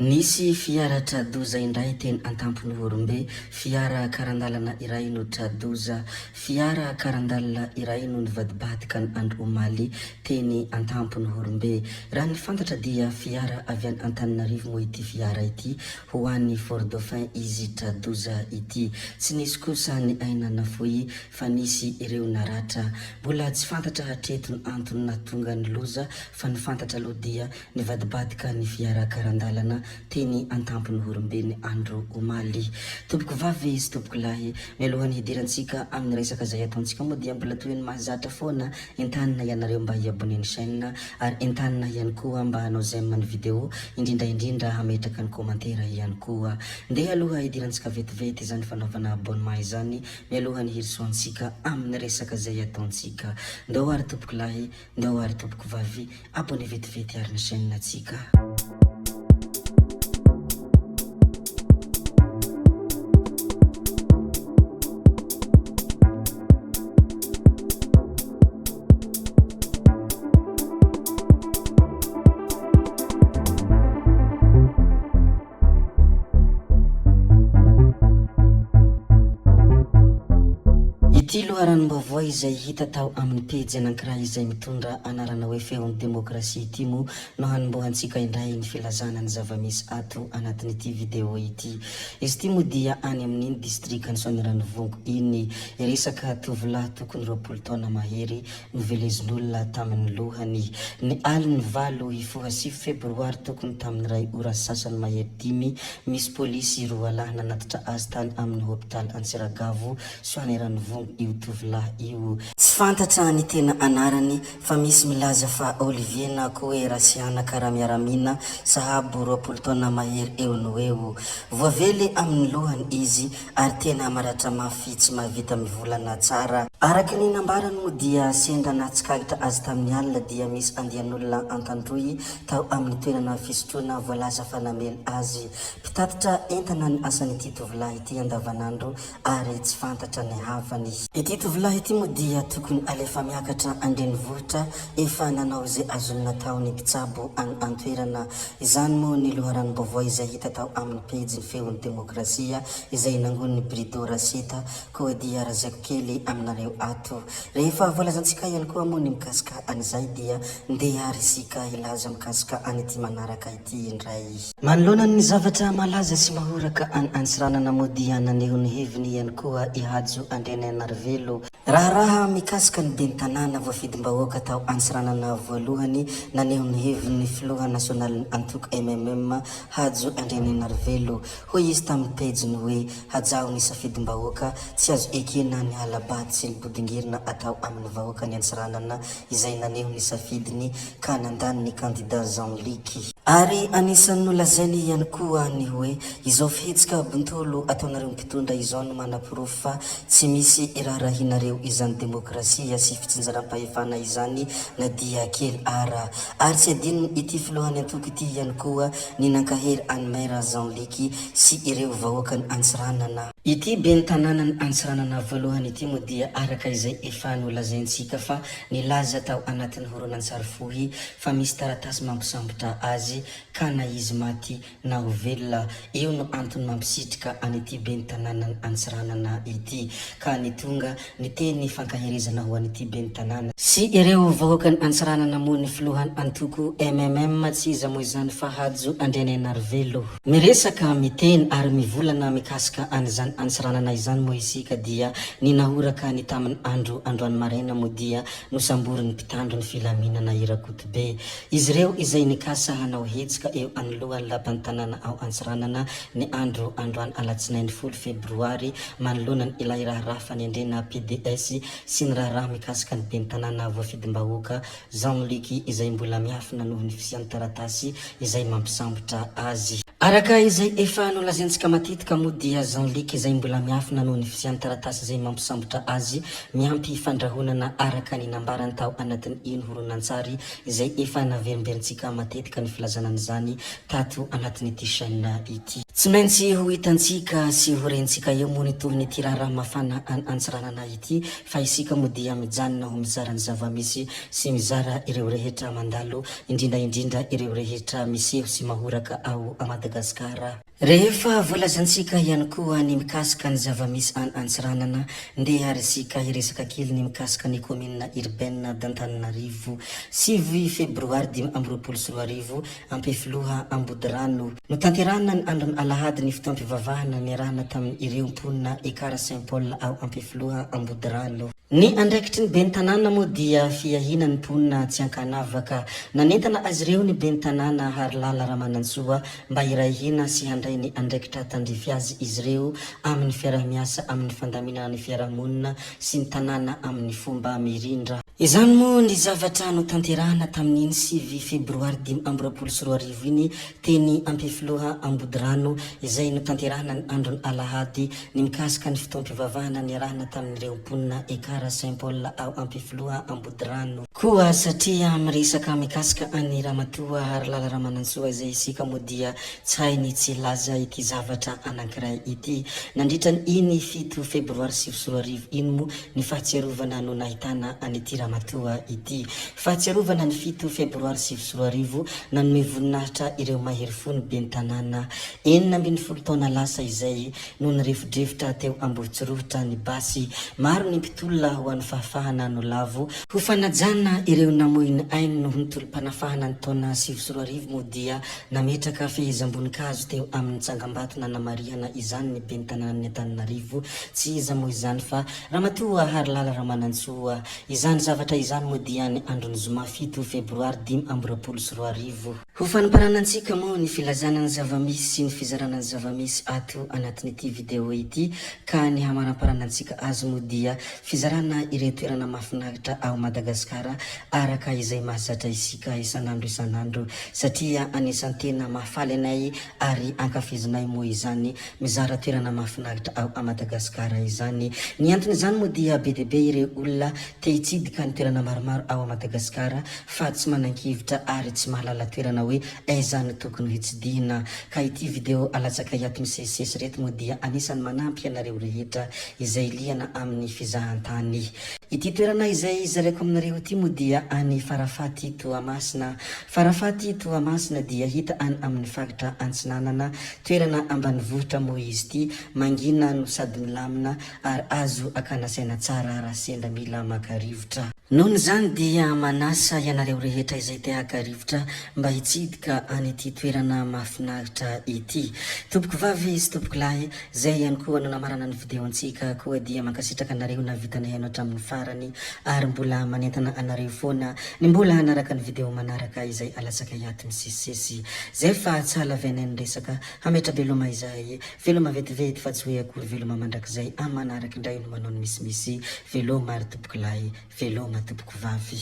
Nisy fiara tra-doza indray teny Antampon'Ihorombe. Fiara karan-dalana iray no tra-doza. Fiara karan-dalana iray no nivadibadika ny andro omaly teny Antampon'Ihorombe. Raha ny fantatra dia fiara avy any Antananarivo moa ity fiara ity ho any Fort Dauphin izy tra-doza ity. Tsy nisy kosa ny aina nafoy fa nisy ireo naratra. Mbola tsy fantatra hatreto ny antony nahatonga ny loza fa ny fantatra aloha dia Nivadibadika ny fiara karan-dalana teny an-tampon'Ihorombe ny andro omaly. Tompoko vavy sy tompoko lahy, mialohan'ny hidirantsika amin'ny resaka izay ataontsika moa dia mbola toy ny mahazatra foana, entanina ianareo mba hi-abonner ny chaîne ary entanina ihany koa mba hanao j'aime ny vidéo, indrindra indrindra hametraka ny commentaire ihany koa. Ndeha aloha hidirantsika vetivety izany fanaovana abonnement izany mialohan'ny hirosoantsika amin'ny resaka izay ataontsika. Ndao ary tompoko lahy, ndao ary tompoko vavy, Abonné vetivety ary ny chaîne tsika. Ity loharanom-baovao izay hita tao amin'ny pejy anankiray izay mitondra anarana hoe Feon'ny Demokrasia ity moa no hanombohantsika indray ny filazana ny zava-misy ato anatin'ity video ity. Izy ity moa dia any amin'iny distrikan'i Soanierana-Ivongo iny. Resaka tovolahy tokony 20 taona mahery Novelezin'olona tamin'ny lohany. Ny alin'ny valo hifoha sivy febroary tokony tamin'ny iray ora sy sasany mahery dimy, misy polisy roalahy nanatitra azy tany amin'ny hopitaly Antsiragavo, Soanieranivongo io tovolahy io. Tsy fantatra ny tena anarany fa misy milaza fa Olivier na koa hoe Rasianaka Ramiaramina, sahabo 20 taona mahery eo no eo. Voavely amin'ny lohany izy ary tena maratra mafy tsy mahavita mivolana tsara. Araka ny nambarany moa dia sendra nahatsikaritra azy tamin'ny alina dia misy andian'olona Antandroy tao amin'ny toerana fisotroana voalaza fa namely azy. Mpitatitra entana ny asan'ity tovolahy ity andavanandro ary tsy fantatra ny havany. Ity tovolahy ity moa dia tokony alefa miakatra an-drenivohitra efa nanao izay azony natao ny mpitsabo any an-toerana. Izany moa ny loharanom-baovao izay hita tao amin'ny pejy Feon'ny Demokrasia izay nangonin'i Brido Raseta koa dia razaiko kely aminareo ato. Rehefa voalazantsika ihany koa moa ny mikasika an'izay dia ndeha ary isika hilaza mikasika an'ity manaraka ity indray. Manoloana ny zavatra malaza sy mahoraka any Antsiranana moa dia naneho ny heviny ihany koa i Hajo Andrianainarivelo, Raharaha mikasika ny ben'ny tanàna voafidim-bahoaka tao Antsiranana voalohany, naneho ny heviny ny filoha nasionalin'ny antoko mmm, Hajo Andrianainarivelo. Hoy izy tamin'ny pejiny hoe, Hajao ny safidim-bahoaka, tsy azo ekena ny hala-bato sy ny bodongirina atao amin'ny vahoakan'i Antsiranana izay naneho ny safidiny ka nandany ny kandida Jean Luc. Ary anisan'ny nolazainy ihany koa ny hoe, izao fihetsika bontolo ataonareo mpitondra izao no manaporofo fa tsy misy iraharahianareo izany demokrasia sy fitsinjaram-pahefana izany na dia kely ara. Ary tsy adinony ity filohan'ny antoko ity ihany koa ny nankahery an'i Maire Jean Luc sy ireo vahoakan'i Antsiranana. Ity ben'ny tanànan'i Antsiranana voalohany ity moa dia araka izay efa nolazaintsika fa Nilaza tao anatin'ny horonantsary fohy fa misy taratasy mampisambotra azy ka na izy maty na ho velona, io no antony mampisitrika an'ity ben'ny tanànan'i Antsiranana ity ka nitonga niteny fankaherezana ho an'ity ben'ny tanàna sy ireo vahoakan'i Antsiranana moa ny filohan'ny antoko mmm tsy iza moa izany fa Hajo Andrianainarivelo. Miresaka, miteny ary mivolana mikasika an'izany Antsiranana izany moa isika dia ny nahoraka ny tamin'ny andro androany maraina moa dia nosamborin'ny mpitandro ny filaminana i Rakotobe. Izy ireo izay nikasa hanao hetsika eo anoloan'ny lapan'ny tanàna ao Antsiranana ny andro androany alatsinainy folo febroary manoloana ny ilay raharaha fanendrena pds sy ny raharaha mikasika ny ben'ny tanàna voafidim-bahoaka Jean Luc izay mbola miafina noho ny fisian'ny taratasy izay mampisambotra azy. Araka izay efa nolazaintsika matetika moa dia Jean Luc izay mbola miafina noho ny fisian'ny taratasy izay mampisambotra azy miampy fandrahonana araka ny nambarany tao anatin'iny horonantsary izay efa naverimberintsika matetika ny filazana an'izany tato anatin'ity chaîne ity. Tsy maintsy ho hitantsika sy ho rentsika eo moa ny tohin'ity raharaha mafana any Antsiranana ity Fa isika moa dia mijanona ho mizara ny zava-misy sy mizara ireo rehetra mandalo, indrindra indrindra ireo rehetra miseho sy mahoraka ao a Madagasikara. Madagasikara. Rehefa voalazantsika ihany koa ny mikasika ny zava-misy any Antsiranana, ndeha ary isika hiresaka kely ny mikasika ny kaominina urbaine d'Antananarivo. Sivy febroary 2025, Ampefiloha Ambodirano. Notanterahina ny andron'ny alahady ny fotoam-pivavahana niarahana tamin' ireo mponina Ekar Saint Paul ao Ampefiloha Ambodirano. Ny andraikitry ny ben'ny tanàna moa dia fiahiana ny mponina tsy ankanavaka. Nanentana azy ireo ny ben'ny tanàna Harilala Ramanantsoa mba hiray hina sy handray ny andraikitra tandrify azy izy ireo amin'ny fiaraha-miasa amin'ny fandaminana ny fiarahamonina sy ny tanàna amin'ny fomba mirindra. Izany moa ny zavatra notanterahana tamin'iny 9 febroary 2025 iny teny Ampefiloha Ambodirano izay notanterahana ny andron'ny alahady Ny mikasika ny fotoam-pivavahana niarahana tamin'ireo mponina Ekar Saint Paul ao Ampefiloha Ambodirano. Koa satria miresaka mikasika an'i Ramatoa Harilala Ramanantsoa izay isika moa dia tsy hay ny tsy hilaza ity zavatra anankiray ity. Nandritra ny iny 7 febroary 2009 iny moa ny fahatsiarovana no nahitana an'ity ramatoa ity. Fahatsiarovana ny 7 febroary 2009 nanome voninahitra ireo mahery fo ny ben'ny tanàna 16 taona lasa izay no nirefodrefotra teo Ambohitsorohitra ny basy. Maro ny mpitolona ho an'ny fahafahana no lavo. Ho fanajana ireo namoy ny ainy noho ny tolom-panafahana ny taona 2009 moa dia nametraka fehezam-boninkazo teo amin'ny tsangambato nanamarihana izany ny ben'ny tanànan'i Antananarivo. Tsy iza moa izany fa Ramatoa Harilala Ramanantsoa. Izany zavatra izany moa dia ny andron'ny zoma 7 febroary 2025. Ho fanamparanantsika moa ny filazana ny zava-misy sy ny fizarana ny zava-misy ato anatin'ity video ity ka ny hamaramparanantsika azy moa dia fizarana ireo toerana mahafinaritra ao Madagasikara araka izay mahazatra isika isan'andro isan'andro satria anisan'ny tena mahafaly anay ary ankafizinay moa izany mizara toerana mahafinaritra ao a Madagasikara izany. Ny anton'izany moa dia be dia be ireo olona te hitsidika ny toerana maromaro ao a Madagasikara fa tsy manan-kevitra ary tsy mahalala toerana hoe aiza no tokony hitsidihina. Ka ity video alatsakay ato misesisesy ireto moa dia anisan'ny manampy anareo rehetra izay liana amin'ny fizahantany. Ity toerana izay zaraiko aminareo ity moa dia any Farafaty Toamasina. Farafaty Toamasina dia hita any amin'ny faritra Antsinanana, toerana ambanivohitra moa izy ity, mangina no sady milamina ary azo akana saina tsara raha sendra mila maka rivotra. Noho izany dia manasa ianareo rehetra izay te haka rivotra mba hitsidika an'ity toerana mahafinaritra ity. Tompoko vavy sy tompoko lahy, zay ihany koa no namarana ny video-ntsika, koa dia mankasitraka anareo nahavita nihaino hatramin'ny farany ary mbola manentana anareo foana ny mbola hanaraka ny video manaraka izay alatsakay ato misesisesy. Zay fa tsy halavianay ny resaka, hametra-beloma izahay, veloma vetivety fa tsy hoe akory veloma mandrakizay, amin'ny manaraka indray no manao ny misimisy, veloma ry tompoko lahy. Veloma tompoko vavy.